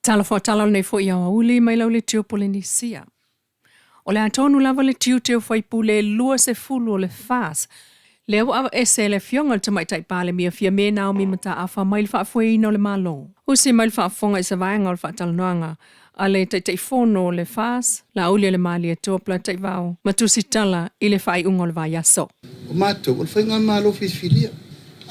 Talofa o tala o lenei foi aoauli mai lau leitio Polenisia. O le a tonu lava le tiute o faipule 20 o le FAS, lea ua aveese e le Afioga i le Tamaitai Palemia Fiame Naomi Mataafa mai le faafoeina o le Malo. Usi mai le faafofoga i se vaega o le faatalanoaga a le Taitaifono o le FAS, Laaulialemalietoa Polataivao, ma Tusitala i le faaiuga o le vaiaso. O matou, o le Faigamalo filifilia.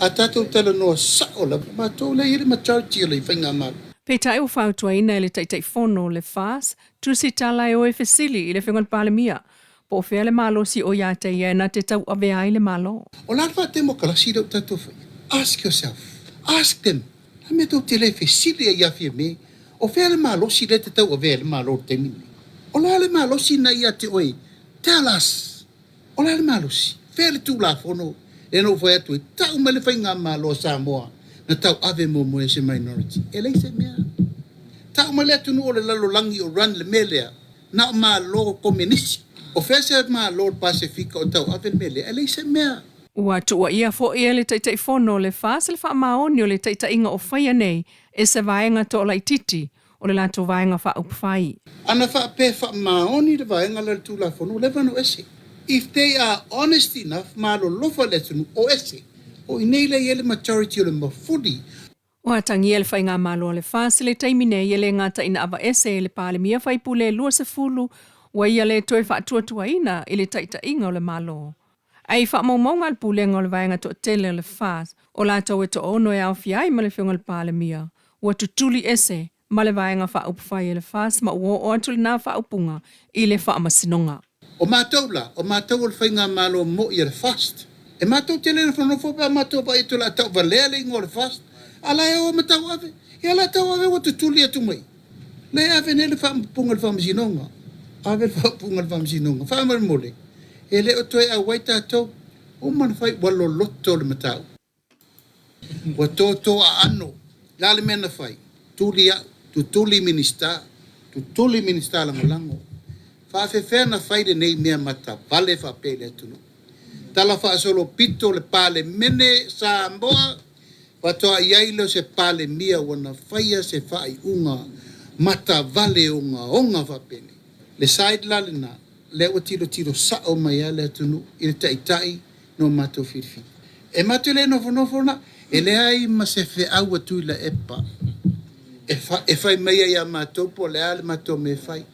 A tatou talanoa sao lava, o matou lea e i ai le majority o le Faigamalo. Peitai ua fautuaina e le Taitaifono o le FAS, Tusitala e o e fesili i le Afioga i le Palemia, po o fea le malosi o ia te ia e na te tauavea ai le Malo. O le a le faatemokalasi lea ua tatou faia? Ask yourself. Ask them. A mea tou te le fesili ai ia Fiame, o fea le malosi lea e te tauavea ai le Malo i le taimi lenei? O le a le malosi na ia te oe? Tell us! O le a le malosi? Fea le Tulafono lea na ou fai atu ai, tau mai le Faigamalo a Samoa na tauave muamua e se minority? E leai se mea. Tau mai le atunuu o le lalolagi o run le mea lea, na o Malo Komenisi. O fea se Malo o le Pasefika o tauave le mea lea? E leai se mea. Ua tuuaia foi e le Taitaifono o le FAS le faamaoni o le taitaiga o faia nei e se vaega toalaitiiti o le latou Vaega Faaupufai. Ana faapea e faamaoni le vaega lea o le Tulafono, ua leva ona o ese. If they are honest enough, malolofa le atunuu, o ese. O i inei lea e i ai le majority o le mafuli. Ua atagia le Faigamalo a le FAS i le taimi nei e le gata ina avaese e le Palemia faipule 20 ua ia le toe faatuatuaina i le taitaiga o le Malo. Ae i faamaumauga a le Pulega o le Vaega Toatele o le FAS, o latou e toaono e aofia ai ma le Afioga i le Palemia, ua tutuli ese ma le Vaega Faaupufai a le FAS ma ua oo atu lena faaupuga i le Faamasinoga. O matou la, o matou o le Faigamalo moi a le FAST. E matou te le nofonofo pe a matou vaai atu o le a tauvalea le igoa o le FAST, a la e o ma tauave. Ia la tauave ua tutuli atu mai. Le ave nei le faaupuga i le Faamasinoga. Ave le faaupuga i le Faamasinoga. Faamolemole, e le o toe auai tatou. Uma ona fai, ua loloto le mataupu. Ua toto aano. O le a le mea na fai? Tuli au, tutuli Minisita, tutuli Minisita Lagolago. Faafefea na fai lenei mea matavale faapea i le atunuu? Tala faasolopito le Palemene Samoa, faatoa i ai lea o se Palemia ua na faia se faaiuga matavale ogaoga faapenei. Le side la lena, lea ua tilotilo sao mai lava le atunuu i le taitai no matou filifili. E matou le nofonofo na, e leai ma se feau a Tuilaepa e fai mai ai ia matou po o le a le matou mea e fai.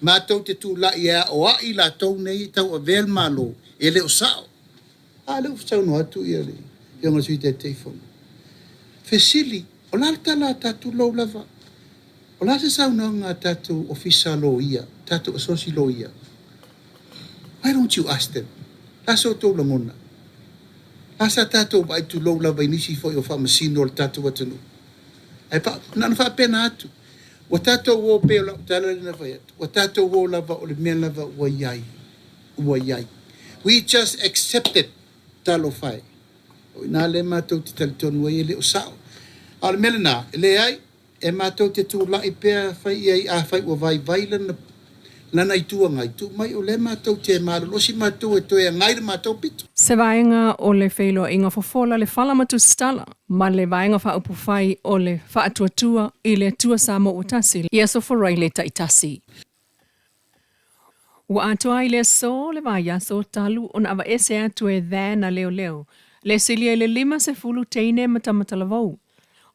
Matou te tulai e aoai latou nei e tauavea le Malo, e le o sao. A lea ua saunoa atu ia le Afioga i le Sui Taitaifono. Fesili, o le a le tala a tatou lou lava? O le a se saunoaga a tatou ofisa loia, tatou asosi loia? Why don't you ask them? La sa outou lagona. La sa tatou vaai tulou lava i nisi foi o faamasino o le tatou atunuu. Ae pa, na ona faapena atu. Ua tatou o pei o lau tala lea na fai atu. Ua tatou o lava o le mea lava ua i ai. Ua i ai. We just accepted talofa e. O i ina lea matou te talitonu ai e le o sao. A o le mea lena, e leai, e matou te tulai pea fai i ai afai ua vaivai lana lana Itu Agai, tuu mai o lea matou te malolosi matou e toe agai le matou pito. Se vaega o le feiloaiga fofola le fala ma tusitala ma le Vaega Faaupufai o le Faatuatua i le Atua Samoa ua Tasi i Aso Faraile taitasi. Ua atoa ai le aso le vaiaso talu ona avaese atu e Van a leoleo le silia i le 50 teine ma tamatalavou.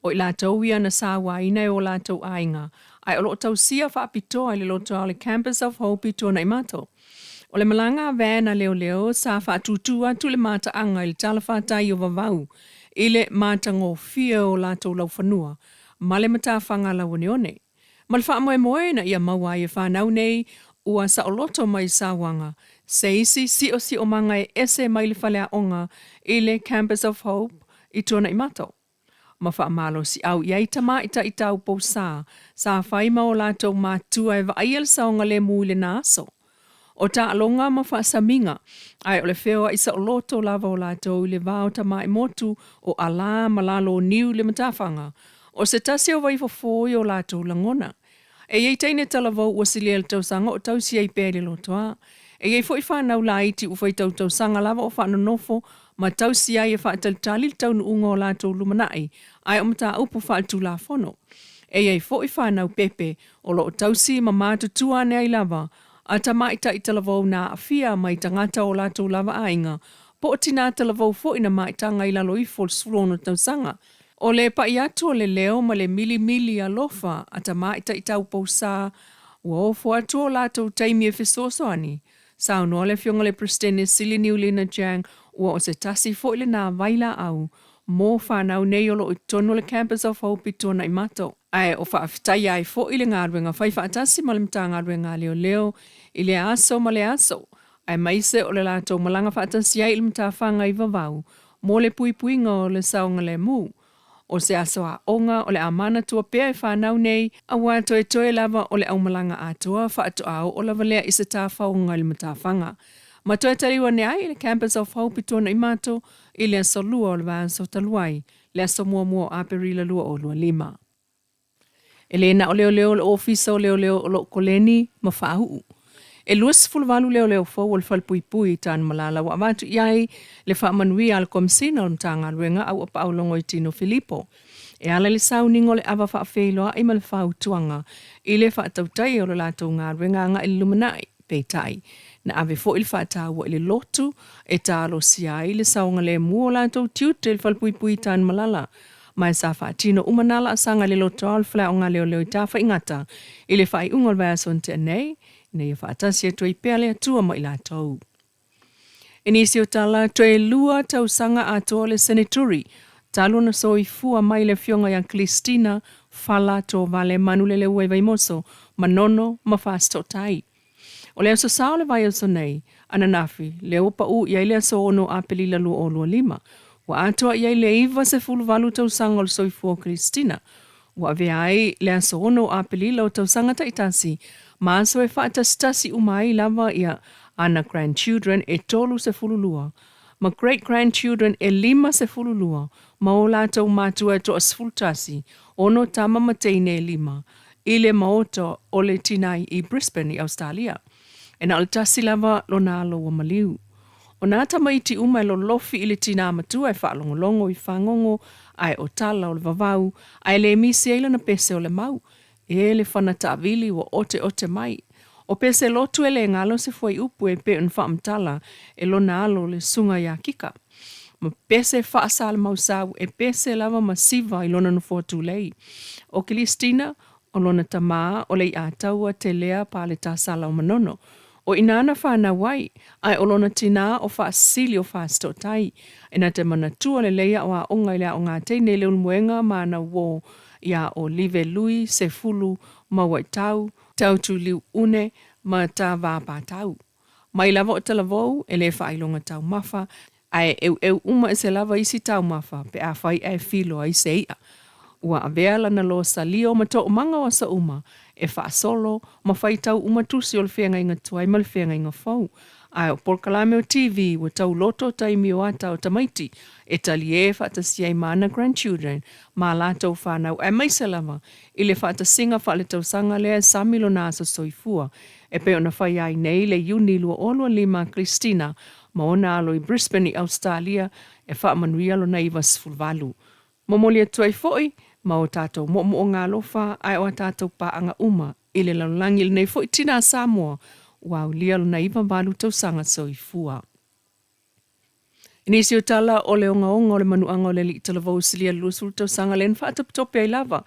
O i latou ia na sauaina e o latou aiga, ae o lo o tausia faapitoa i le lotoa o le Campus of Hope i Tuanaimato. O le malaga a Van a leoleo sa faatūtū atu le mataaga i le talafatai o Vavau i le matagofie o latou laufanua ma le matafaga lauoneone. Ma le faamoemoe ina ia maua ai e fanau nei ua saoloto mai sauaga se isi siosiomaga e ese mai le faleaoga i le Campus of Hope i Tuanaimato. Ma faamalosiau i ai tamaitai taupousa sa fai ma o latou matua e vaaia le saogalemu i lena aso. O taaloga ma faasamiga, ae o le feoai saoloto lava o latou i le va o Tamaimotu, o Alā ma Laloniu i le matafaga, o se tasi o vaifofo i o latou lagona. E i ai teine talavou ua silia i le tausaga o tausi ai pea i le lotoa. E i ai foi fanau laiti ua faitau tausaga lava o faanonofo ma tausi ai e faatalitali le taunuuga o latou lumanai, ae o mataupu faaletulafono. E i ai foi fanau pepe o lo o tausi ma matutua ane ai lava a tamaitai talavou na aafia mai tagata o latou lava aiga, po o tinā talavou foi na maitaga i lalo ifo o le 16 tausaga. O le pa'i atu o le leo ma le milimili alofa a tamaitai taupousā ua ofo atu o latou taimi e fesoasoani. Saunoa le Afioga i le Peresetene Sili Niulina Jiang ua o se tasi foi lenā vailaau mo fanau nei o lo o i totonu o le Campus of Hope i Tuanaimato. Ae o faafetaia ai foi le galuega fai faatasi ma le Matagaluega a Leoleo i lea aso ma lea aso, aemaise o le latou malaga faatasi ai i le matafaga i Vavau mo le puipuiga o le saogalemu. O se aso aoga o le a manatua pea e fanau nei, auā toetoe lava o le aumalaga atoa faatoa oo lava lea i se tafaoga i le matafaga. Ma toe taliu ane ai i le Campus of Hope i Tuanaimato i le aso Lua o le vaiaso talu ai, le aso muamua o Aperila 2025. E le na o leoleo o le Ofisa o Leoleo o lo o koleni ma faauu. E 28 leoleo fou o le Falepuipui i Tanumalala ua avatu i ai le faamanuia a le Komesina o le Matagaluega Auapaau Logoitino Filipo e ala i le sauniga o le ava faafeiloai ma le fautuaga i le faatautaia o le latou galuega agai i le lumanai. Peitai, na ave foi le faataua i le lotu e talosia ai le saogalemu o latou tiute i le Falepuipui i Tanumalala. Ma e sa faatino uma nā laasaga i le lotoa o le Faleaoga Leoleo i Tafaigata i le faaiuga o le vaiaso na tea nei, ina ia faatasi atu ai pea le Atua ma i latou. I nisi o tala, toe lua tausaga atoa le Seneturi talu ona soifua mai le Afioga ia Christina Fala Tovale Manuleleua i Vaimoso, Manono ma Fasitootai. O le aso Sa o le vaiaso nei, ananafi, lea ua pau i ai le aso 6 Aperila 2025, ua atoa i ai le 98 tausaga o le soifua o Christina. Ua avea ai le aso 6 o Aperila o tausaga taitasi ma aso e faatasitasi uma ai lava ia ana grandchildren e 32 ma great grandchildren e 52 ma o latou matua e toa-11, ono tama ma teine e lima, i le maota o le Tinai i Brisbane i Ausetalia. E na o le tasi lava lona alo ua maliu. O nā tamaiti uma e lolofi i le tinā matua e faalogologo i fagogo ae o tala o le vavau ae le misi ai lana pese o le mau. E le fana taavili ua oteote mai. O pese lotu e le galo se fuaiupu e pei ona faamatala e lona alo le susuga ia Kika. Ma pese faasalamausau e pese lava ma siva i lona nofoa tulei. O Kilistina, o lona tamā o Leiataua Telea Paletasala o Manono. O i inā na fanau ai, ae o lona tinā o Faasisili o Fasitootai. E na te manatua lelei aoaoga i le aoga teine i Leulumoega ma ana uō iā Olive Lui Sefulu Mauaitau, Tautuliu Une ma Tavapatau. Mai lava o Talavou, e le faailoga taumafa, ae eueu uma ese lava isi taumafa pe afai ae filo ai se i'a. Ua avea lana loa salio ma toomaga o aso uma e faasolo ma faitau uma tusi o le feagaiga tuai ma le feagaiga fou. Ae o polokalame o TV ua tauloto taimi o ata o tamaiti e taliē faatasi ai ma ana grandchildren ma a latou fanau aemaise lava i le faatasiga faaletausaga lea e sami lona aso soifua e pei ona fai ai nei le Iuni 2025 a Christina ma ona alo i Brisbane i Ausetalia e faamanuia lona 98. Momoli atu ai foi ma o tatou moomooga alofa ae o a tatou paaga uma i le lalolagi i lenei foi tinā Samoa ua aulia lona 98 tausaga soifua. I nisi o tala o le ogaoga o le manuaga o le alii talavou silia le 20 tausaga lea na faatopetope ai lava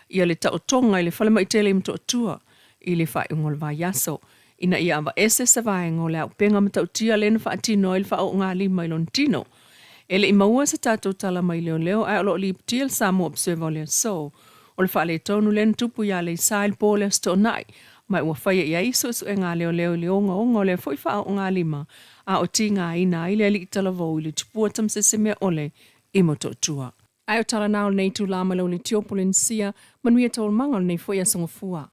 ia le taotoga i le falemai tele i Motootua i le faaiuga o le vaiaso ina ia avaese se vaega o le auupega matautia lea na faatino ai le faaoogalima i lona tino. E le i maua se tatou tala mai leoleo ae o lo o lipotia le Samoa Observer o le aso. O le faaletonu lea na tupu iā Aleisa i le po o le Aso Toonai ma ua faia i ai suesuega a leoleo i le ogaoga o lea foi faaoogalima a o tigaina ai le alii talavou i le tupua Tamasese-meaole i Motootua. Ae o tala na o lenei itula mai Laulitio Polenisia, manuia taualumaga o lenei foi aso gafua.